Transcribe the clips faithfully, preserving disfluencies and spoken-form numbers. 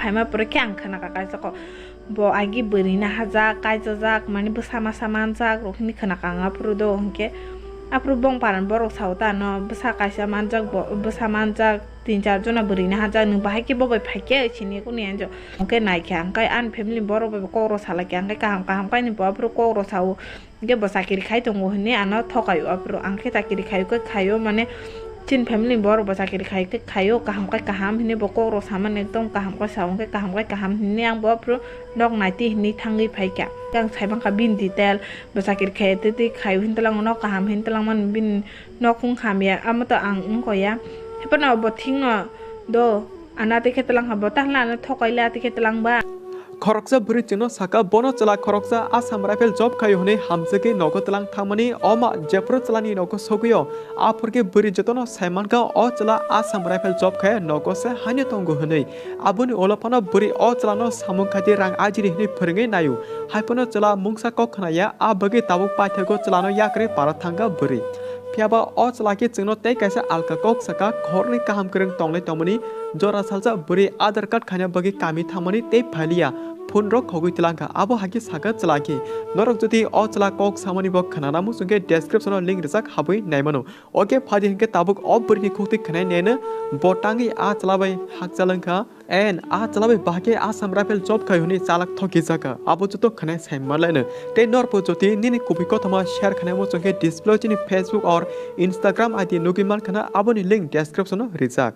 Haima pore khe ang khna kha kaisa kok. Bo agi bwrwi na hajak, kaijajak, mani bwsa masa manjak rok hwnwi khna kha ang aphuru do hwnkhe. Aphuru bong paran borok sao ta ano bwsa kaisa manjak, bo-, bwsa manjak, tin char jona bwrwi na hajak, nwng bahai khe bo bai phai khe sini kuni enjo. Hwnkhe nai khe ang kai ani family borok bai kok rw salai khe ang kai kaham kaham kaini bo aphuru kok rw sao. Hwnkhe bo chakiri khai tongo hwnwi ano thokaio aphuru. Ang khe chakiri khaio khe khaio, mane, chini family ni borok bo chakiri khai khe khaio, kaham khai kaham hwnwi bo kok rw samani, ekdom kaham khai sao, hwnkhe kaham khai kaham hwnwi ang bo aphuru nok naitwi hwnwi thangwi phai kha. Ang sai mankha bini detail, bo chakiri khai twi twi khaio hwn twlang nok kaham hwn twlang mani bini nok hung hamya, amo to ang wngkha ya. Haiphano bo thikno do. Ano tei khe twlang ha bo, ta hwnla ano thokai le, tei khe twlang ba. Khoroksa bwrwi chwngno saka, bono chwla khoroksa Assam Rifle job khaio hwnwi hamjagwi nogo twlang thangmani, oma jephuru chwlani nogo sogwio, aphuru khe bwrwi jotono sai mankha o chwla Assam Rifle job khai nogo se haino tongo hwnwi. Aboni ulo phano bwrwi o chwlano samung khaidi rang ajiri hwnwi phwrwngwi naio. Haiphano chwla mungsa kok khnaya, a bagwi tabuk paithago chwlano yakrwi para thangkha bwrwi. Phiyaba o chwla khe chwngno tei kaisa alka kok saka, khoroknwi kaham kwrwng tonglai tongmani, jora salsa bwrwi Aadhaar card khaina bagwi kami thangmani tei phailiya, phone rok khogwi twlangkha. Abo hai khe saka chwla khe, norok jodi o chwla kok samani bo khnana muchung khe description o link rijak, habwi naimano. Oke, phadi hinkhe tabuk o bwrwini khuktwi khwnai nene bo tangwi a chwla bai hakchal wngkha. En, a chwla bai bahai khe Assam Rifle job khai hwnwi chalak thoki jaka. Abo joto khwnai sai manlaino. Tei norbo jodi nini kubui kothoma share khainai muchung khe display o chini Facebook or Instagram I D nugwi mankhana, aboni link description o rijak.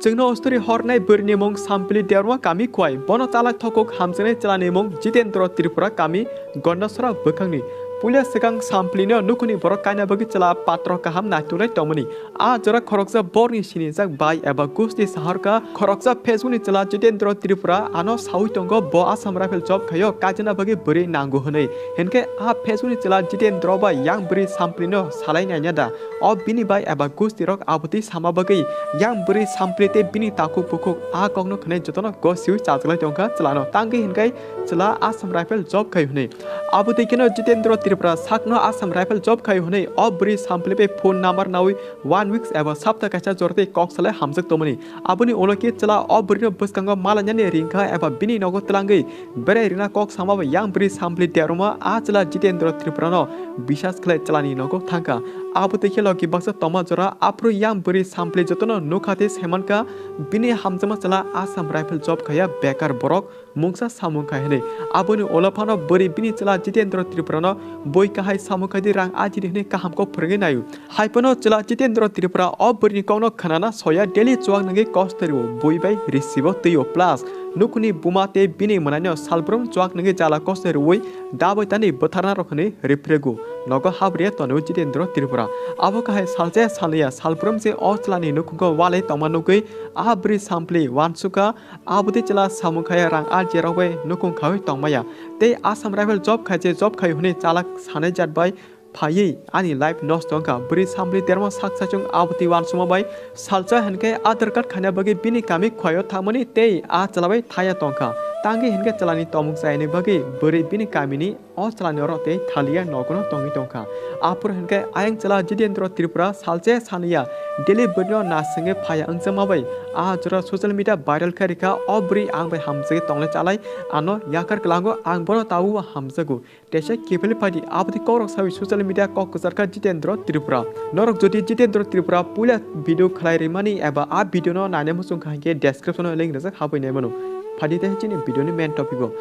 Chwngno story hornai bwrwini mung Sampli Derma, kami Khwai. Bono chalak thokuk hamjaknai chwlani mung Jitendra Tripura, kami Gondasora bwkhakni. Puila swkang Samplino nukhungni borok kaina bagwi chwla patro kaham naitunai tongmani. A jora khoroksa borni sinijak bai eba gusti saharkha, khoroksa Facebookni chwla Jitendra Tripura ano saui tongo, bo Assam Rifle job khaio, kaijana bagwi bwrwi nango hwnwi. Hinkhe a Facebookni chwla Jitendra bai yang bwrwi Samplino salai naina da? O bini bai eba gusti rok abotwi sama bagwi yang bwrwi Sampli tei bini takhuk bukhuk a kokno khwnai jotono gosiui chajaklai tongkha chwlano. Tangwi hinkhe chwla Assam Rifle job khai hwnwi. Abotwi kheno Jitendra Tripura sakno Assam Rifle job khai hwnwi o bwrwi Sampli bai phone number naui one weeks eba sapta kaisa jora tei kok salai hamjak tongmani. Aboni ulo khe chwla o bwrwino bwskango malainani ringkha eba bini nogo twlangwi berai rina kok sama bai yang bwrwi Sampli Derma a chwla Jitendra Tripurano bisas khlai chwlani nogo thangkha. Abotwi khe logi baksa tongma jora aphuru yang bwrwi Sampli jotono nukha tei saimankha bini hamjakma chwla Assam Rifle job khaiya bekar borok mungsa samung khai hwnwi. Aboni ulo phano bwrwi bini chwla Jitendra Tripurano bui kahai samung khaidi rang ajini hwnwi kaham kok phwrwngwi naio. Haiphano chwla Jitendra Tripura o bwrwini kokno khwnana soya, daily chuak nungwi kosto rwo, bui bai risibo twio, plus nukhungni buma tei bini mwnaino salbrum chuak nungwi jala kosto rwui dabai tani bwtharna rok hwnwi riphirwgo. Nogo habriya tonwi Jitendra Tripura. Abo kahai salchaya salnwiya salbrum se o chwlani nukhungo walai tongma nugwi a bwrwi Sampli wansukha. Abotwi chwla samung khaiya rang arjiyarok bai nukhung khaui tongmaya. Tei Assam Rifle job khai je job khai hwnwi chalak sanai jat bai phaiwi ani life nosto wngkha. Bwrwi Sampli Derma sak saichung abotwi wansukma bai salsa hinkhe Aadhaar card khaina bagwi bini kami Khwaio thangmani tei a chwla bai thaya tongkha. Tangwi hinkhe chwlani tomung chayani bagwi bwrwi bini kamini o chwlani oro tei thaliya nogono tongwi tongkha. Aphuru hinkhe ayang chwla Jitendra Tripura salsa sanwiya daily bwrwino nasingwi phaya wngjakma bai a jora social media viral khe rikha, o bwrwi ang bai hamjagwi tonglai chalai ano yakar kwlango, ang bono tabukbo hamjago. Teisa kiphilwi phaidi abotwi kokrok sawi social media kok kwcharkha Jitendra Tripura. Norok jodi Jitendra Tripura puila video khlai rimani eba a video no naina muchungkha hinkhe description o link rijak, habwi naimano. Phaidi tei chini video ni main topic o.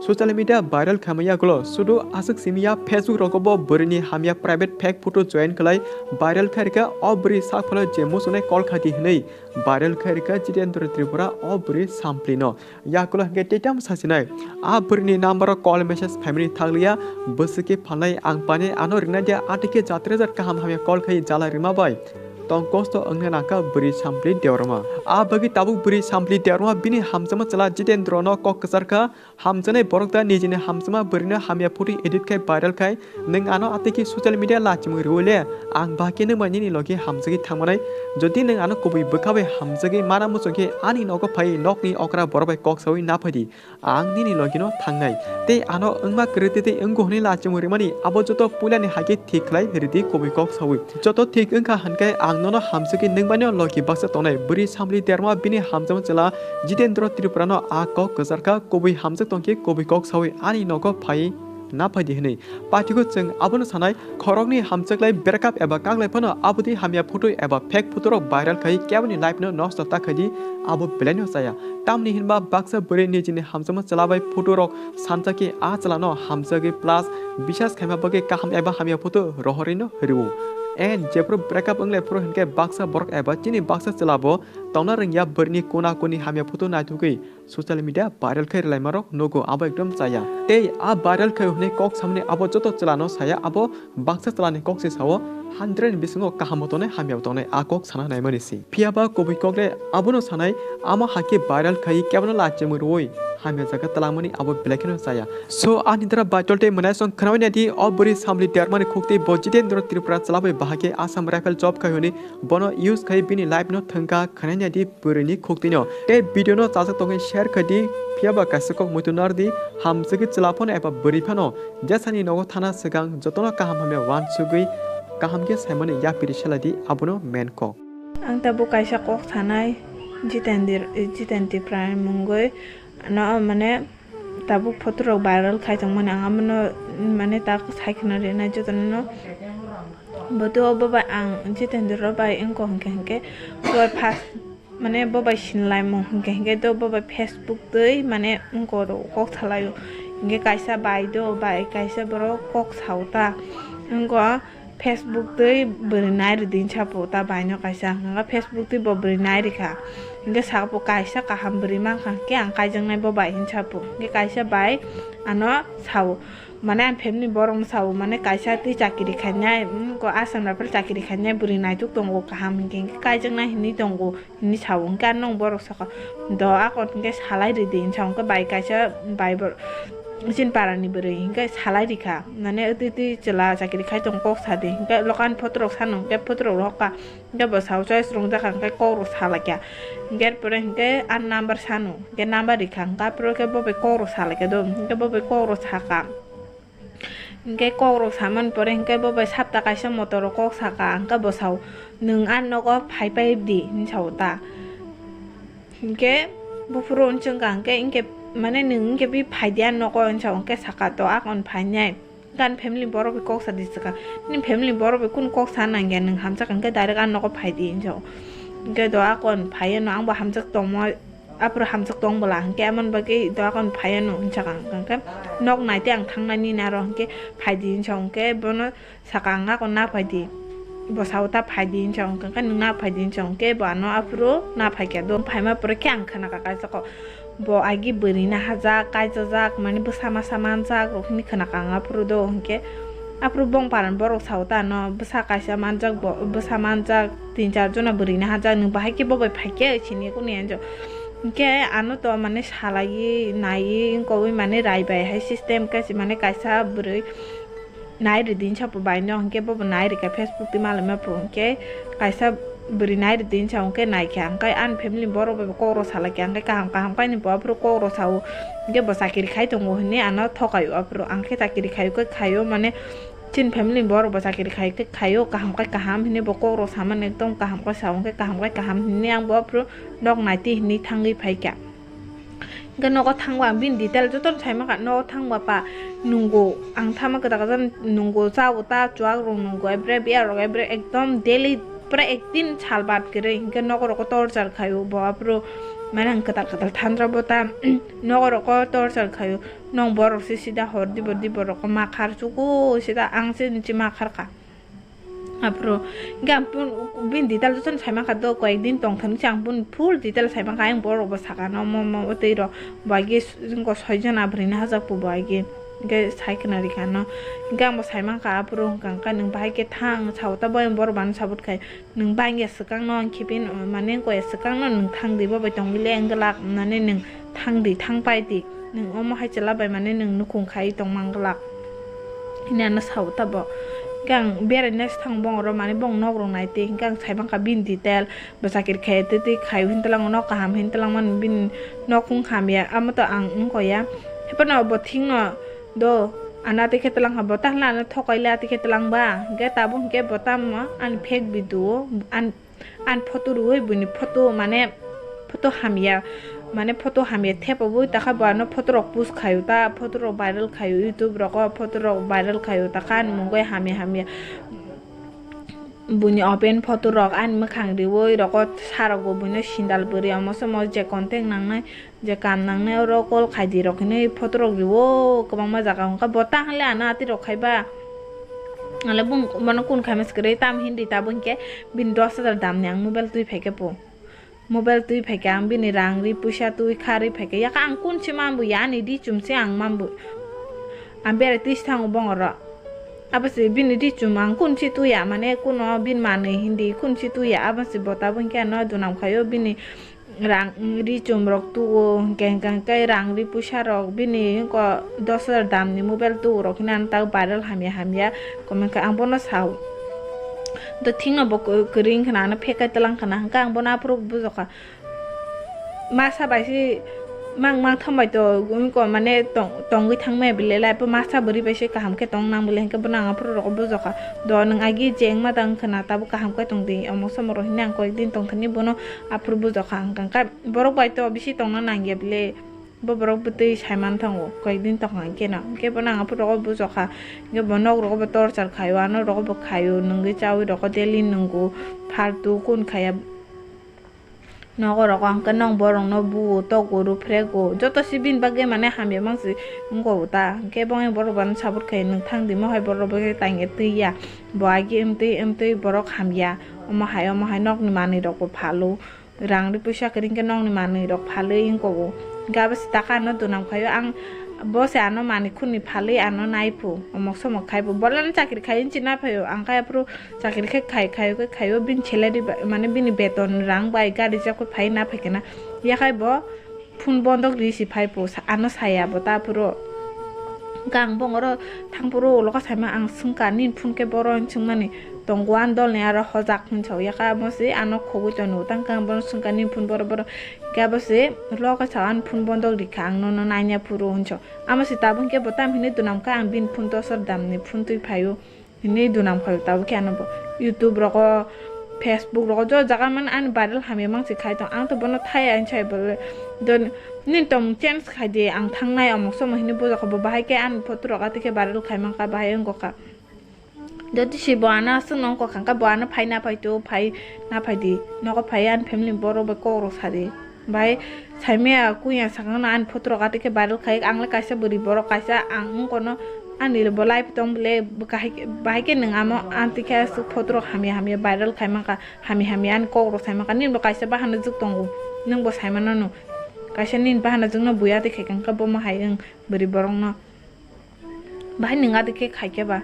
Social media viral khaimaya ulo sudu aswk simiya Facebook rogo bo bwrwini hamya private fake photo join khlai viral khairikha, o bwrwi sakphano je muchungnai call khaidi hwnwi viral khairikha Jitendra Tripura o bwrwi Samplino. Yakulo hinkhe tei tamo sachinai. A bwrwini number o call message phaimani thanglia, bwswkhe phalnai ang pani ano ringna dia, atwkhe jatre jat kaham hamya call khai jala rima bai tong kosto wngna nangkha bwrwi Sampli Debbarma. A bagwi tabuk bwrwi Sampli Debbarma bini hamjakma chwla Jitendra no kok kwcharkha, hamjaknai borok da nijini hamjakma bwrwino hamya photo edit khai viral khai, nwng ano atwkhe social media lachimung rwui le, ang bahai khe nwngbai nini logi hamjagwi thangmanai. Jodi nwng ano kubui bwkha bai hamjagwi mana muchungkhe ani nogo phai nokni okra borok bai kok saui naphaidi. Ang nini logino thangnai. Tei ano wngma kwrwi tei tei wngkha hwnwi lachimung rimani abo joto puilani hai khe thik khlai ridi kubui kok saui. Joto thik wngkha hwnkhe ang Nono hamsagwi nwngmani o logi baksa tongnai bwrwi Samli Derma bini hamjakma chwla Jitendra Tripura no a kok kwcharkha, kubui hamjak tongkhe kubui kok sawi ani nogo phai na phaidi hwnwi. Pathigo chwng abono sanai, khoroknwi hamjaklai breakup eba kaklai phano aboni hamya photo eba fake photo rok viral khai keboni life no nosto ta khaidi, abo belai no chaya. Tamni hinba baksa bwrwi nijini hamjakma chwla bai photo rok sanjakhe a chwla no hamjagwi plus bisas khaima bagwi kaham eba hamya photo rohorwi no rwo. And jephru breakup wnglai phuru hinkhe baksa borok eba chini baksa chwla bo tongna rwngya bwrwini kona koni hamya photo naithogwi social media viral khai rwlaima rok nugo, abo ekdom chaya. Tei a viral khai hwnwi kok samani abo joto chwla no saya, abo baksa chwla ni kok se sao, hundred ni bisingo kaham bo tongnai hamya bo tongnai a kok sana naimani se. Phiya ba kubui kok le abono sanai, ama hakhe viral khai kebono lachimwi rwui hamya jaga twlamani abo belai kheno chaya. So ani dara vital tei mwnaisong khwnamani di o bwrwi Samli Dermani khukti bo Jitendra Tripura chwla bai bahai khe Assam Rifle job khai hwnwi bono use khai bini life no thwngkha khwnani di bwrwini khuktino. Tei video no chajak tongwi share khai di, phiya ba kaisa kok muitu nar di, hamjagwi chwla phano eba bwrwi phano jesani nogo thana swkang jotono kaham hamya uansugwi kaham khe saimani yapiri sela di, abono main kok. Ang tabuk kaisa kok sanai, Jitendra, Jitendra Prime mungwi no, mane, tabuk photo rok viral khai tongmani ang abono, mane, tak sai khna rinai jotono no. Boto bo bai ang Jitendra bai wngkha hinkhe hinkhe bo first, mane, bo bai sinlaimung hinkhe hinkhe do bo bai Facebook twi, mane, wngkha oro kok salaio. Hinkhe kaisa bai do, bai kaisa borok kok sao ta. Wngkha Facebook twi bwrwi nai rwdi hinsa po ta bai no kaisa, hwnka Facebook twi bo bwrwi nai rikha. Hinkhe saka po kaisa kaham bwrwi mankha hinkhe ang kaijaknai bo bai hinsa po. Hinkhe kaisa bai ano sao, mane ani family borok no sao, mane kaisa twi chakiri khainai, mm, ko Assam Rifle chakiri khainai bwrwi naituk tongo kaham hinkhe, hinkhe kaijaknai hinwi tongo. Hinwi sao, hinkhe ano borok saka, "Do akon hinkhe salai rwdi," hinwi sao, hinkhe bai kaisa bai bor-, chini parani bwrwi hinkhe salai rikha, mane, "Twi twi chwla chakiri khai tongo, kok sadi," hinkhe lokani photo rok sano, hinkhe photo rok rohorkha, hinkhe bo sao, "Choice rwngjakha," hinkhe kok rok salaikha, hinkhe pore hinkhe ani number sano, hinkhe number rikha, hinkhe aphuru khe bo bai kok rok salaikha do, hinkhe bo bai kok rok saka. Hinkhe kok rok samani pore hinkhe bo bai sapta kaisa motor o kok saka, hinkhe bo sao, "Nwng ani nogo phai pai di," hinwi sao ta. Hinkhe buphuru unsukha hinkhe, hinkhe, mane, "Nwng hinkhe bi phai di ani nogo," hinwi sao, hinkhe saka, "To akon phainai." Hinkhe ani family borok bai kok sa di swkha, "Nini family borok bai kunu kok sa nangya, nwng hamjak hinkhe direct ani nogo phai di," hinwi sao. Hinkhe do akon phaiya no, ang bo hamjak tongmo. Aphuru hamjak tong bwla, hinkhe amoni bagwi doakan phaiya no hinwi sakha, hinkhe nok naitwi ang thangnani naro, hinkhe phaidi hinwi sa, hinkhe bono sakha, ang akon na phaidi, bo sao ta phaidi hinwi sa, hinkhe nwng na phaidi hinwi sa, hinkhe bo ano aphuru na phaikha do, phaima pore khe ang khwnakha kaisa kok, bo agi bwrwi na hajak, kaijajak, mani bwsa masa manjak rok hinwi khwnakha ang aphuru do, hinkhe aphuru bong paran borok sao ta ano bwsa kaisa manjak, bo bwsa manjak, tin char jona bwrwi na hajak, nwng bahai khe bo bai phaikhe sini kuni hinwi sa. Hinkhe ano to mane salaiwi naiwi wngkogwi mane rai bai hai system khe se mane kaisa bwrwi nai rwdi hinwi sa po bai no, hinkhe bo bo nai rwkha Facebook twi malaima po, hinkhe kaisa bwrwi nai rwdi hinwi sa, hinkhe naikha, hinkhe ani family borok bai bo kok rok salaikha, hinkhe kaham kaham khe ani bo aphuru kok rok sao, hinkhe bo chakiri khai tongo hinwi ano thokaio aphuru, ang khe chakiri khaio khe khaio mane, chini family ni borok bo chakiri khai khe khaio, kaham khai kaham hinwi bo kok rok samani ekdom kaham khai sao, hinkhe kaham khai kaham hinwi ang bo aphuru nok naitwi hinwi thangwi phaikha. Hinkhe nogo thangba ang bini detail jotono saimankha, nogo thangba pa nungo, ang thama kwtal kwtal nungo, chao ta, chuak rok nungo, ebre biya rok ebre ekdom daily pura ekdin sal bad kwrwi, hinkhe nogo rogo torchar khaio bo aphuru, mane ang kwtal kwtal thandra bo ta nogo rogo torchar khaio. Nong borok se sida hor dibo dibo rok ma khar chugo sida ang se nchi ma khar kha. Aphuru hinkhe ang pun bini detail jotono saimankha do, koyek din tongthani se ang bini full detail saimankha, ang borok bo sakha no mo mo twi rok bo agi s-, wngkha soi jona bwrwi na hajak po bo agi hinkhe sai khna rikha no hinkhe ang bo saimankha aphuru hwnkha hwnkhe nwng bahai khe thang sao ta bo borok bo ano support khai. Nwng bangya swkang no, ang khibi, mane, wngkha ya swkang no, nwng thang di, bo bai tongwi le wng glak, mane, nwng thang di, thang pai di, nwng omo hai chwla bai, mane, nwng nukhung khai tong mang glak. Hini ano sao ta bo. Hinkhe ang berai nai se thang bong oro, mane, bong nok rok nai twi, hinkhe ang sai mankha bini detail, bo chakiri khai twi twi khai, hini twlang nok kaham, hini twlang mani bini nok hung ham ya, amo to ang wngkha ya. Hephano bo thik no do, Ano ati khe twlang kha, bo ta hwnle ano thokaile ati khe twlang ba. Hwnkhe tabuk hwnkhe bo tamo ani fake video o, an, an photo rwui buini photo mane photo hamya, mane photo hamya thepabui takha bo ano photo rok post khaio ta, photo rok viral khaio YouTube rogo, photo rok viral khaio takha ani mungwi hamya hamya. Buini open photo rok ani mwkhang riwi rogo sa rokbo buino sindal bwrwi omo somo je content nangnai, je kam nangnai oro call khaidi rok hinwi photo rok riwo kwbangma jaga hwnkha bo ta hwnle ano ati rok khai ba. Ale bun bono kun khaima swkre tam hindi tabuk hwnkhe bini dos hajar damni ang mobile twi phaikhe bo. Mobile twi phaikhe ang bini rang ri puisa twi kha ri phaikhe yakha ang kun se mambu ya ani ri chum se ang mambu. Ang berai twi se thango bongoro. Abo se bini ri chum ang kun se twi ya mane kuno bini manwi hindi kun se twi ya abo se bo tabuk hwnkhe ano dunam khaio bini rang ri chum rok tugo hwnkhe hwnkhe hwnkhe rang ri puisa rok bini ko dos hajar damni mobile tugo rok hinwi ano tak viral hamya hamya comment kha ang bono sao. Do thik no bo kwrwi wngkha na ano fake kai twlang kha na hwnkhe ang bono aphuru bujokha. Masa bai se mang mang thang bai to wngko mane tong tongwi thang maya bile lai po masa bwrwi bai se kaham khe tong nang bile hwnkhe bono ang aphuru rogo bujokha. Do nwng agi je wngma da wngkha na tabuk kaham khe tong di omo somo rok hinwi ang koyek din tong thani bono aphuru bujokha hwnkha hwnkhe borok bai to bisi tongna nang ya bile. Bo borok bwtwi saiman thango koyek din tongkha hwnkhe no hwnkhe bono ang aphuru rogo bujokha. Hwnkhe bo nok rogo bo torchar khaio ano rogo bo khaio nwngwi chawi rogo daily nwngo faltu kun khaya. Nogo rogo hwnkhe nong borokno buo togo rwphrego joto se bini bagwi mane hamya mangsi wngkha ta hwnkhe bongni borok bano support khai nwng thang di mohai borok bagwi tangya twi ya bo agi wmtwi wmtwi borok hamya omo hai omo hai nokni manwi rokbo phalo rang ri puisa kwrwi hwnkhe nokni manwi rok phalwi wngkha o hwnkhe abo se taka ano dunam khaio ang bo se ano manwi khuni phalwi ano naiphu omok somok khaibo bolano chakri khai wngchi naphaio ang khai aphuru. Chakri khe khai, khaio khe khaio, bini salary bai, mane bini beton rang bai gari jak phai na phai khe na. Yakhai bo phone bondok ri si phai po, sa-, ano saya bo ta phuru. Hwnkhe ang bongoro thang phuru ulo khe saima ang swngkha, nini phone khe boro hinwi swngmani. Tongo ani dolni aro hojak hinwi sao, yakha amo se ano khogwi tongwi tangkha, ang bono swngkha, nini phone boro boro. Hwnkhe abo se ulo khe sao, ani phone bondok rikha, ang nono nanya phuru hinwi sao. Amo se tabuk hwnkhe bo tam hinwi dunam kha, ang bini phone dos hajar damni phone twi phaio. Hinwi dunam khaio tabuk khe ano bo YouTube rogo, Facebook rogo jo jaga mano ani viral hamya mangsi khai tong ang to bono thai ani sai bole do nini tong change khai di ang thangnai omok somo hinwi bujokha bo bahai khe ani photo rok atwi khe viral khai mankha bahai wngkha. Jodi se bo ano aswk no wngkha kha bo ano phai na phai to phai na phai di nogo phai ani family borok bai kok rok sa di. Bai saimaya kuya sakno ani photo rok atwi khe viral khai ang le kaisa bwrwi borok kaisa ang wngkono ani le bo live tong bole bahai khe nwng amo anti khe aswk photo rok hamya hamya viral khai mankha hamya hamya ani kok rok sai mankha nini bo kaisa bahana jwk tongo nwng bo sai mano no kaisa nini bahana jwk no buya twi khai kha bomo hai wng bwrwi borok no. Bahai nwng adi khe khai khe ba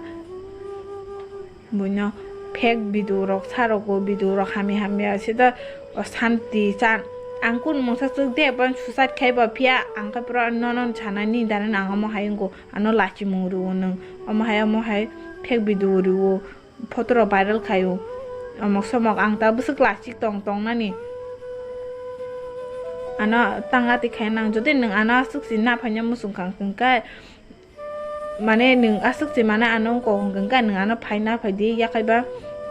buino fake video rok sa rokgo video rok hamya hamya sida santi chan ang kun mungsa swk de ban suicide khai ba phiya ang khe pura nono sanai ni dana nang omo hai wngkha ano lachimung rwo nwng omo hai omo hai fake video rwo photo rok viral khaio omok somok ang ta bwswk lachik tong tong nani ano tang ati khai nang jodi nwng ano aswk si na phaina muchung kha hwnkhe. Mane nwng aswk se mane ano wngkok hwnkhe nwng ano phai na phai di yakhai ba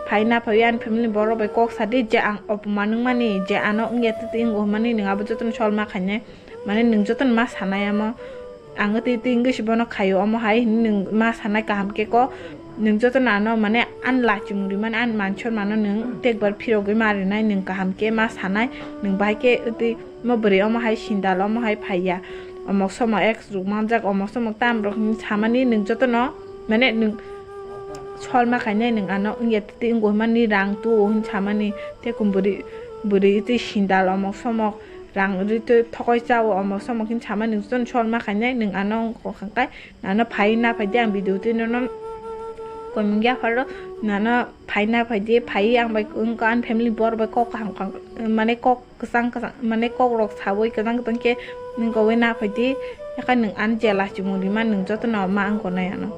phai na phai ani family borok bai kok sa di je ang opoman wngmani je ano wngya twi twi wngo hwnmani nwng abo jotono sol ma khainai mane nwng jotono ma sanai amo ang twi twi wngwi se bono khaio omo hai hinwi nwng ma sanai kaham khe kok nwng jotono ano mane ani lachimung rimani ani man sor mano nwng tekbar phirogwi ma rinai nwng kaham khe ma sanai nwng bahai khe twi. Omo bwrwi omo hai sindal omo hai phaiya omok somok ex rok manjak omok somok tam rok hinwi samani nwng jotono mane nwng sol ma khainai nwng ano wngya twi wngwi mani rang tuo hinwi samani tei kum bwrwi bwrwi twi sindal omok somok rang ri twi thokoi chao omok somok hinwi samani nwng jotono sol ma khainai nwng ano wngkha khe ano phai na phai di ang video twi nono koimung yapharo nano phai na phai di phai ang bai wngkha ani family bor bai kok kaham kaham mane kok. Kwchang kwchang mane kok rok sawi kwchang kwchang khe nwng kowi na phai di yakhai nwng ani je lachimung rima nwng jotono ma wngkha nai ano.